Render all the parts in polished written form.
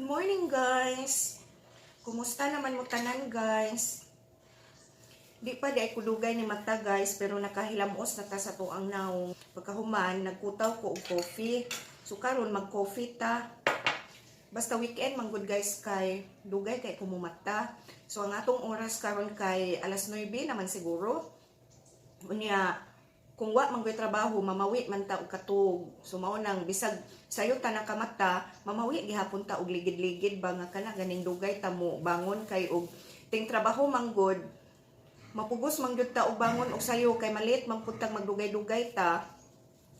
Good morning, guys! Kumusta naman mo tanan, guys? Di pa di ay kudugay ni mata, guys, pero nakahilamos na ta sa tuang naong. Pagkahuman, nagkutaw ko og coffee. So karon mag-coffee ta. Basta weekend man gud, guys, kay dugay kay kumumata. So ang atong oras karon kay alas 9 naman siguro. Unya kung wa man goy trabaho, mamawi man ta og katug. So mao nang bisag sayo ta nakamata, mamawi gihapon ta og ligid-ligid ba nga kana ganing dugay ta mo bangon kay og ting trabaho man gud, mapugos man gyud ta og bangon og sayo kay malit man pud tag magdugay-dugay ta.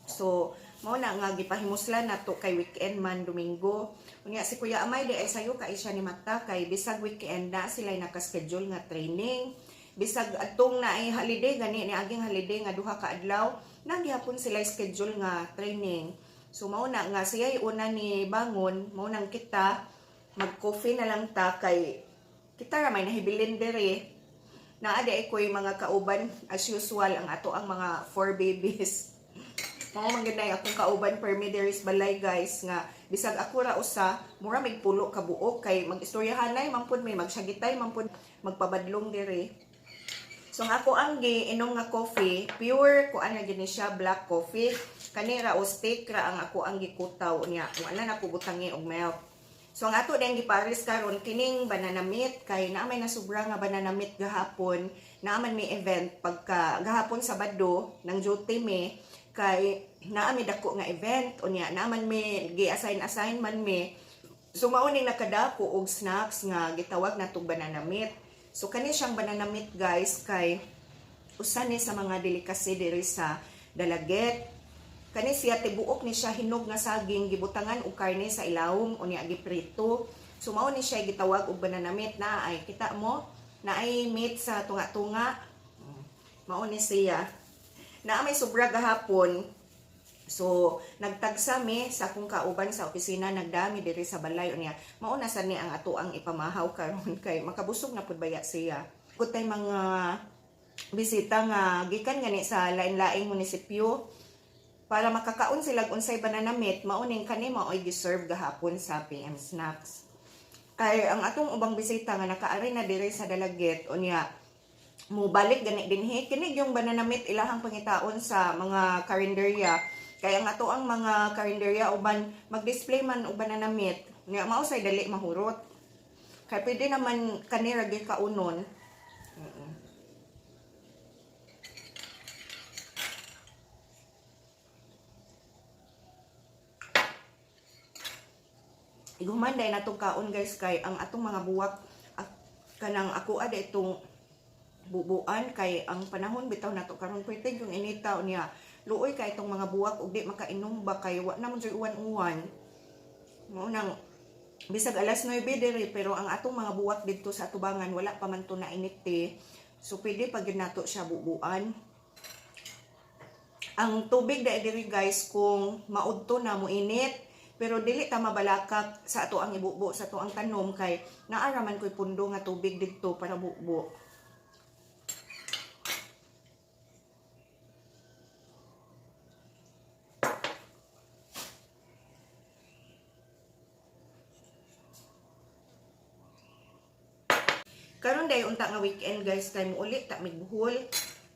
So mao na nga gipahimuslan nato kay weekend man, Domingo. Unya si Kuya Amay di ay sayo kay siya ni mata kay bisag weekend na sila naka-schedule nga training. Bisag atong na ay holiday gani ni aging holiday nga duha ka adlaw, na gihapon sila schedule nga training. So mao na nga siya una ni bangon, mao nang kita mag-coffee na lang ta kay kita ra may nahibilin diri. Naa di ay ko'y mga kauban as usual, ang ato ang mga four babies. Mao man gud akong kauban permi diri sa balay, guys, nga bisag ako ra usa, mura may pulo ka buok kay mag-istoryahanay man pud may, magsyagitay man pud, magpabadlong diri. So ang ako ang giinom nga coffee, pure kuan ra gyud ni siya, black coffee. Kani ra o stick ra ang ako ang gikutaw niya. Wala na ko butangi og milk. So ang ato din gipares karon kining banana meat kay naa may nasubra nga banana meat gahapon, naa man may event pagka gahapon Sabado ng duty mi kay naa may dako nga event, unya naa man may gi-assign assign man mi. So mao ning nakadako og snacks nga gitawag natong banana meat. So kani siyang banana meat, guys, kay usa ni sa mga delicacy diri sa Dalaguete. Kani siya tibuok ni siya hinog nga saging gibutangan og karne sa ilawom, unya giprito. So mao ni siya gitawag og banana meat na ay kita mo na ay meat sa tunga-tunga. Mao ni siya. Naa may sobra gahapon. So, nagtagsa mi sa akong kauban sa opisina, nagdami diri sa balay, unya mao na sad ni ang ato ang ipamahaw karon kay makabusog na pud baya siya. Kutay mga bisita nga gikan gani sa lain-laing munisipyo para makakaon sila unsay banana meat, mao ning kani maoy giserve gahapon sa PM Snacks. Kay ang atong ubang bisita nga nakaari na diri sa Dalaguete, unya mubalik gani dinhi, kini yung banana meat ilahang pangitaon sa mga karinderya. Kaya ang ato ang mga karinderya uban mag-display man og banana meat nga mao say dali mahurot. Kay pwede naman kani ra gyud kaunon. Iguman dahil natong kaon, guys, kay ang atong mga buwak kanang ako ada itong bubuan kay ang panahon bitaw nato karon pwede yung inita niya, luoy kay itong mga buwak ug di makainom ba kay wa naman jud uwan-uwan. Mao nang bisag alas 9 diri pero ang atong mga buwak didto sa atubangan wala pa man to na init eh. So pwede pa gyud nato siya bubuan. Ang tubig dai diri, guys, kung maudto na mo init, pero dili ta mabalakak sa ato ang ibubo sa ato ang tanom kay naaraman ko'y pundo nga tubig didto para bubo. Karon day unta nga weekend, guys, kay muuli ta mig Bohol.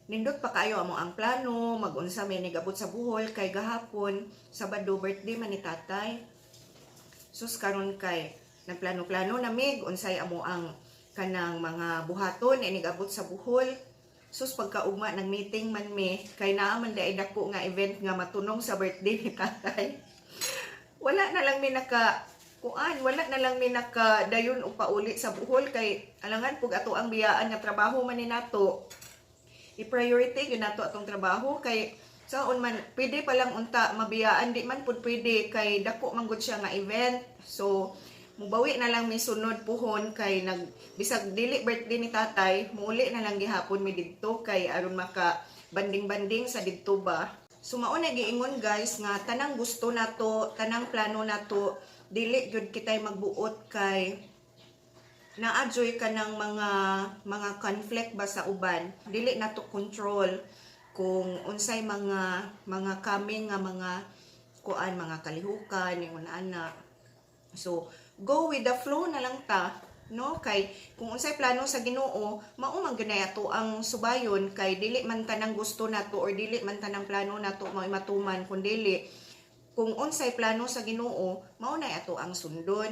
Nindot pa kaayo amo ang plano, magunsa may nigabot sa Bohol kay gahapon Sabado birthday man ni tatay. Sus, karon kay nagplano-plano na mig unsay amo ang kanang mga buhaton ay nigabot sa Bohol. Sus, pagkaugma nag meeting man mi kay naa man day dako nga event nga matunong sa birthday ni tatay. Wala na lang mi naka kuan, wala na lang mi naka dayon og pauli sa Bohol kay alangan pug ato ang biyaan nga trabaho man ni nato. I-priority gyud nato atong trabaho kay saon man pwede pa lang unta mabiyaan, di man pud pwede kay dako man gud siya nga event. So mubawi na lang mi sunod puhon kay nag bisag dili birthday ni tatay, muuli na lang gihapon mi didto kay aron maka banding-banding sa didto ba. So mao na giingon, guys, nga tanang gusto nato, tanang plano nato, dili gyud kitay magbuot kay naa-joy ka ng mga conflict ba sa uban. Dili nato control kung unsay mga coming nga mga kuan, mga kalihukan, ingon ana. So Go with the flow na lang ta, no? Kay kung unsay plano sa Ginoo, mao man gyud ato ang subayon, kay dili man tanang gusto nato or dili man tanang plano nato mao matuman, kun dili kung unsay plano sa Ginoo, mao na ato ang sundon.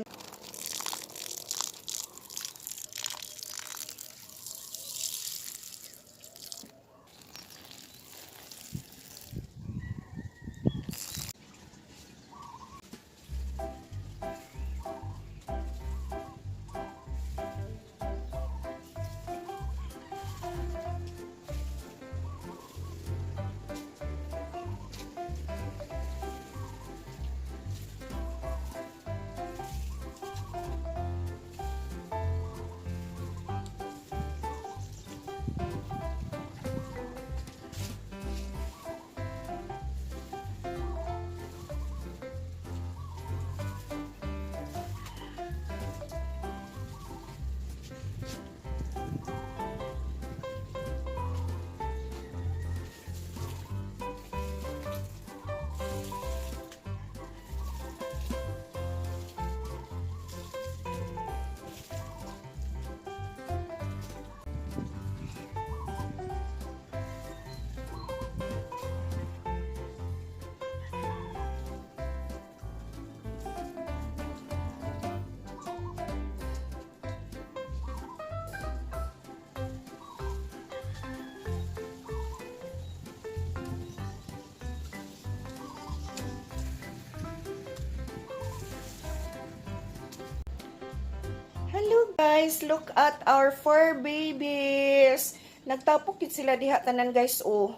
Hello guys, look at our four babies. Nagtapok gid sila diha tanan, guys, oh.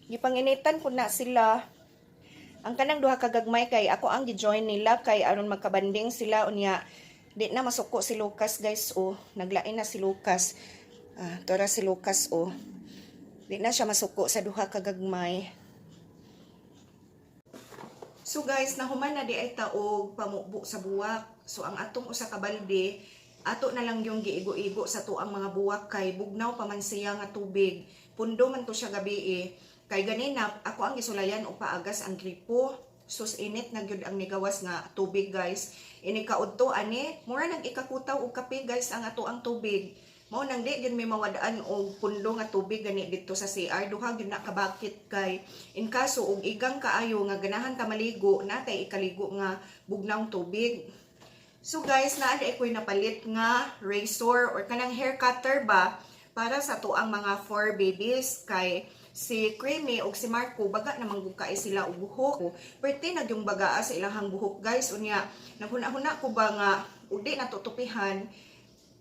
Gipanginitan ko na sila. Ang kanang duha ka gagmay kay ako ang gi-join nila kay aron magkabanding sila, unya di na masuko si Lucas, guys, oh. Naglain na si Lucas. Ah, tora si Lucas, oh. Di na siya masuko sa duha ka gagmay. So guys, nahuman na di ay taog pamubo sa buwak. So ang atong usa ka balde, ato na lang yung giigo-igo sa tuang mga buwak kay bugnaw pa man siya nga tubig. Pundo man to siya gabi eh. Kay ganina, ako ang gisulayan og paagas ang gripo. Sus, init na gyud ang nigawas nga tubig, guys. Ini kaudto ani, mura nag ikakutaw og kape, guys, ang ato ang tubig. Mao nang di gyud may mawadaan og pundo nga tubig gani dito sa CR, duha gyud na ka bucket kay in kaso og igang kaayo nga ganahan ta maligo, natay ikaligo nga bugnawng tubig. So guys, naa di ko'y napalit nga razor or kanang hair cutter ba para sa tuang mga four babies kay si Creamy og si Marco baga namang gud kay sila og buhok. Pwerte na yung bagaa sa ilahang buhok, guys. Unya, naghuna-huna ko ba nga udi na tutupihan,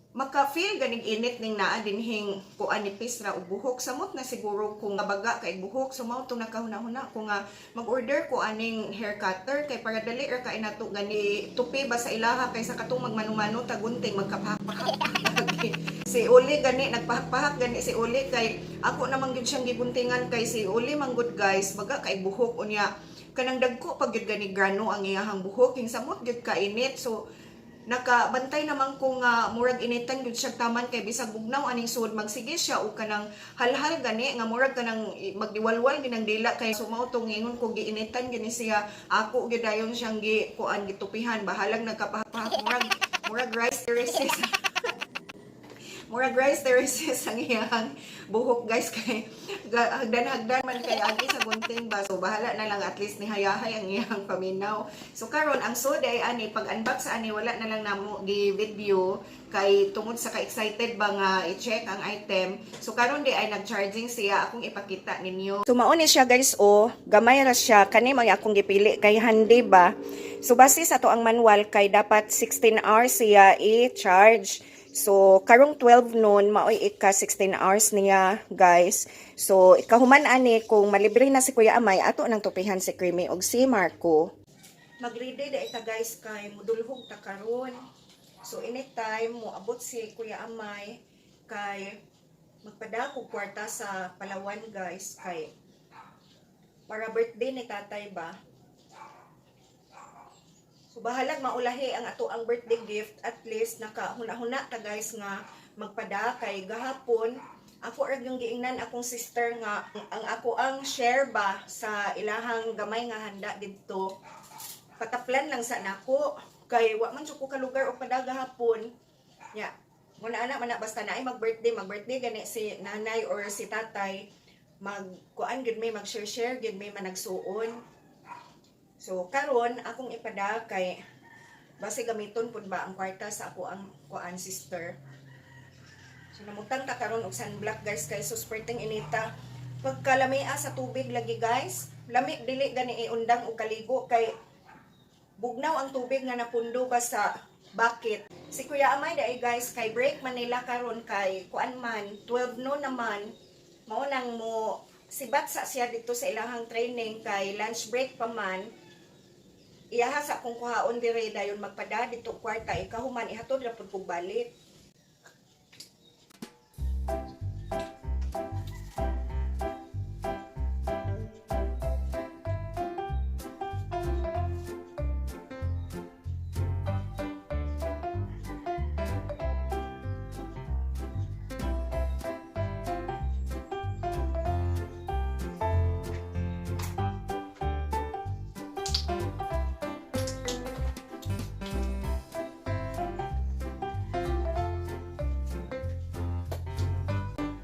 maka-feel ganing init ning naa dinhing kuan ni Pisra og buhok. Samot na siguro kung baga kay buhok. So mao tong nakahuna-huna ko nga mag-order ko aning hair cutter kay para dali ra kay nato gani tupi ba sa ilaha kaysa katong magmano-mano tagunting magkapahak-pahak. Si Uli gani nagpahak-pahak gani si Uli kay ako namang gyud siyang giguntingan kay si Uli manggod, guys, baga kay buhok. Unya kanang dagko pag gyud gani grano ang iyahang buhok, king samot gyud kainit. So nakabantay naman ko nga murag initan gyud siya taman kay bisag bugnaw aning sud, magsige siya og kanang halhal gani nga murag kanang magdiwalwal ginang dila kay. So mao tong ingon ko, giinitan gani siya, ako gyud dayon siyang gi kuan, gitupihan. Bahalag nagkapahak-pahak, murag rice terraces ang iyang buhok, guys, kay hagdan-hagdan man kay agi sa gunting ba. So bahala na lang, at least nihayahay ang iyang paminaw. So karon ang soda ay ani pag unbox ani, wala na lang namo gi video kay tungod sa ka-excited ba nga i-check ang item. So karon di ay nag-charging siya, akong ipakita ninyo. So mao ni siya, guys, oh. Gamay ra siya. Kani mao akong gipili kay handy ba. So base sa to ang manual kay dapat 16 hours siya i-charge. So, karong 12 noon, maoy ika 16 hours niya, guys. So, ikahuman ani, kung malibre na si Kuya Amay, ato nang tupihan si Creamy og si Marco. Magready da ita, guys, kay mudulhog ta karon. So, anytime mo abot si Kuya Amay kay magpadako kwarta sa Palawan, guys, kay para birthday ni tatay ba. So bahalag maulahi ang ato ang birthday gift, at least nakahuna-huna ta, guys, nga magpada kay gahapon ako ra yung giingnan akong sister nga ang ako ang share ba sa ilahang gamay nga handa didto pataplan lang sa nako. Kay wa man jud ko kalugar og pada gahapon. Nya, muna ana man na, basta naay mag-birthday, mag-birthday gani si nanay or si tatay, mag kuan gid may mag-share-share gid may managsuon. So karon akong ipada kay base gamiton pud ba ang kwarta sa ako ang kuan sister. So namutang ta karon og sunblock, guys, kay susperting inita. Pagkalamia sa tubig lagi, guys, lami dili gani iundang og kaligo kay bugnaw ang tubig nga napundo ba sa bucket. Si Kuya Amay dai, guys, kay break Manila karon kay kuan man 12 no naman mao nang mo sibat sa siya dito sa ilahang training kay lunch break pa man. Iyaha sa akong kuhaon dire dayon magpada dito kwarta ikahuman ihatod ra pud kog balik.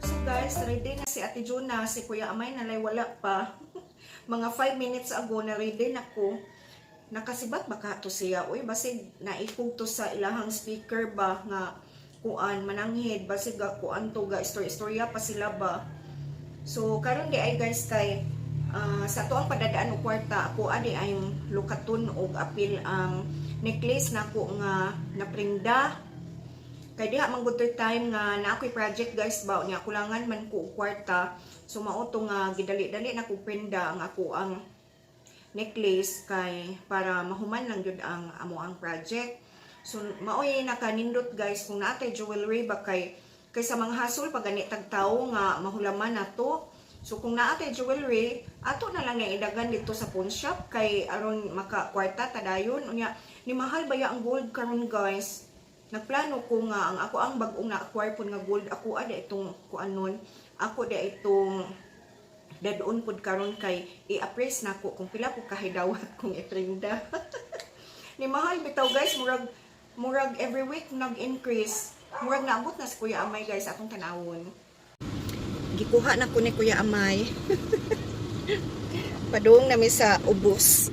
So guys, ready na si Ate Juna, si Kuya Amay nalay wala pa. Mga 5 minutes ago na ready na ko. Nakasibat ba ka to siya? Uy, basig naikog to sa ilahang speaker ba nga kuan mananghid, basig ga kuan to ga istorya-istorya pa sila ba. So karon di ay, guys, kay sa to ang padadaan og kwarta ako ani ay lukaton og apil ang necklace nako nga naprinda kay diha man gud to'y time nga na ako'y project, guys, ba nya kulangan man ko og kwarta. So mao to nga gidali-dali na ko prenda ang ako ang necklace kay para mahuman lang gyud ang amo ang project. So maoy nakanindot, guys, kung naatay jewelry ba kay kaysa mga hasol pag gani tag tawo nga mahulaman nato. So kung naatay jewelry, ato na lang nga idagan dito sa pawn shop kay aron maka kwarta tadayon. Unya ni mahal baya ang gold karon, guys. Nagplano ko nga ang ako ang bag-ong na-acquire pud nga gold ako ada itong kuanon ako da itong dadoon pud karon kay i-appraise nako kung pila ko kahidawat kung iprinda. Ni mahal bitaw, guys, murag murag every week nag-increase. Murag naabot na si Kuya Amay, guys, atong tanawon. Gikuha na ko ni Kuya Amay. Padung nami sa ubos.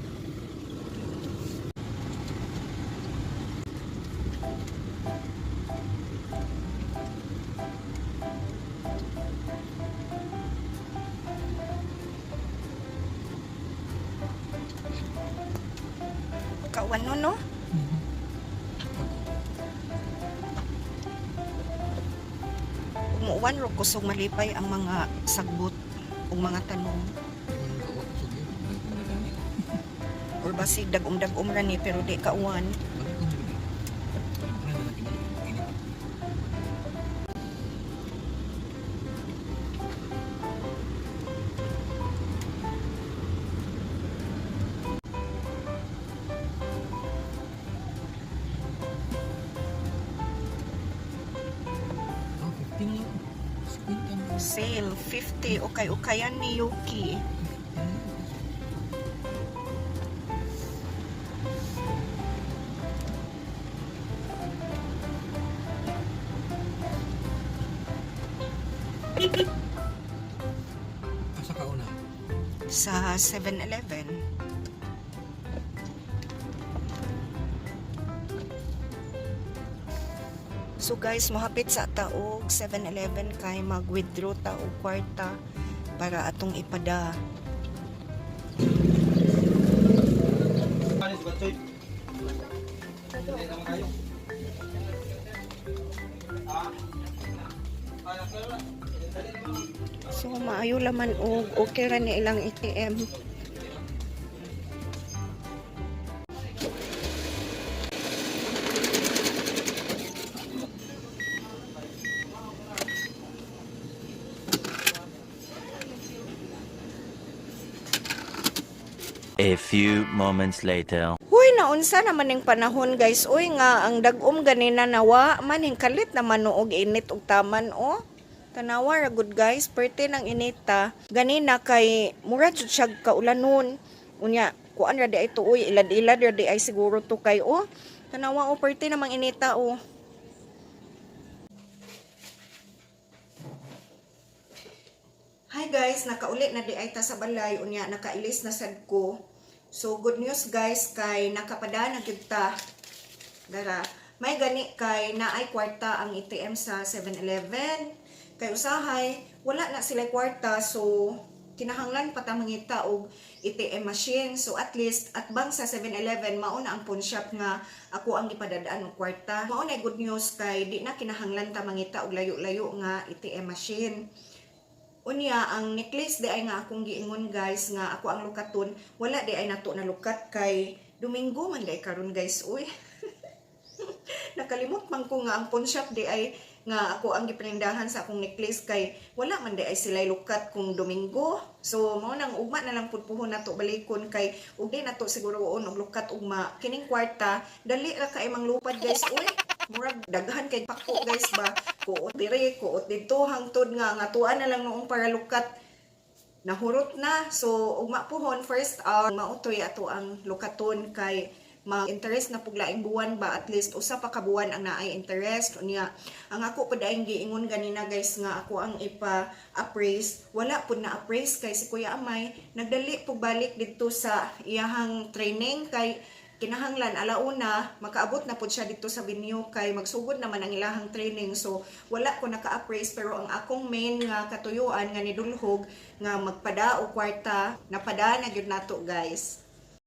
Kawan no, no? Umuwan ro kusog malipay ang mga sagbot ug mga tanong. Or basig dagom-dagom ra ni pero di kauwan. Oh, 15 lang. 50 lang. Sale 50 ukay-ukayan ni Yuki. Asa ka una? Sa 7-Eleven. So guys, mohapit sa taog 7-Eleven kay mag-withdraw ta og kwarta para atong ipada. Ano si Batsoy? Hindi naman kayo. Ah. Ah, nasa So maayo laman og okay ra ni ilang ATM. A few moments later. Huy, naunsa naman ning panahon, guys. Uy nga ang dag-om ganina nawa man kalit naman og init og taman oh. Tanawa ra gud, guys, perte ng inita. Ganina kay mura jud siya kaulanon. Unya, kuan ra di ay tuoy, ilad-ilad ra di ay siguro to kay oh. Tanawa o, perte namang inita o. Hi guys, nakauli na di ay ta sa balay, unya nakailis na sad ko. So good news guys, kay nakapada na gyud ta. Dara, may gani kay naay kwarta ang ATM sa 7-Eleven. Kay usahay, wala na sila kwarta, so kinahanglan pa ta mangita og ATM machine. So at least atbang sa 7-Eleven, mao na ang pawn shop nga ako ang gipadadaan og kwarta. Mao na good news kay di na kinahanglan ta mangita og layo-layo nga ATM machine. Unya, ang necklace di ay nga akong giingon guys nga ako ang lukaton, wala di ay nato na lukat kay Domingo man di ay karon guys, uy. Nakalimot man ko nga ang pawn shop di ay nga ako ang giprindahan sa akong necklace kay wala man di ay sila lukat kung Domingo. So mao nang ugma na lang pud puhon nato balikon kay ug di nato siguro og lukat ugma. Kining kwarta dali ra kay manglupad guys, uy. Murag daghan kay pako guys ba. Kuot dire, kuot didto, hangtod nga nga tuan na lang noong para lukat nahurot na. So, ugma puhon, first hour, mautoy ato ang lukaton kay ma-interest na puglaing buwan ba, at least usa pa ka buwan ang naay interest. Unya ang ako pud ay giingon ganina guys nga ako ang ipa-appraise, wala pud na appraise kay si Kuya Amay nagdali pug balik didto sa iyahang training kay kinahanglan alauna makaabot na pud siya dito sa venue kay magsugod naman ang ilahang training. So wala ko naka-appraise, pero ang akong main nga katuyuan nga nidulhog nga magpada og kwarta, napada na gyud nato guys.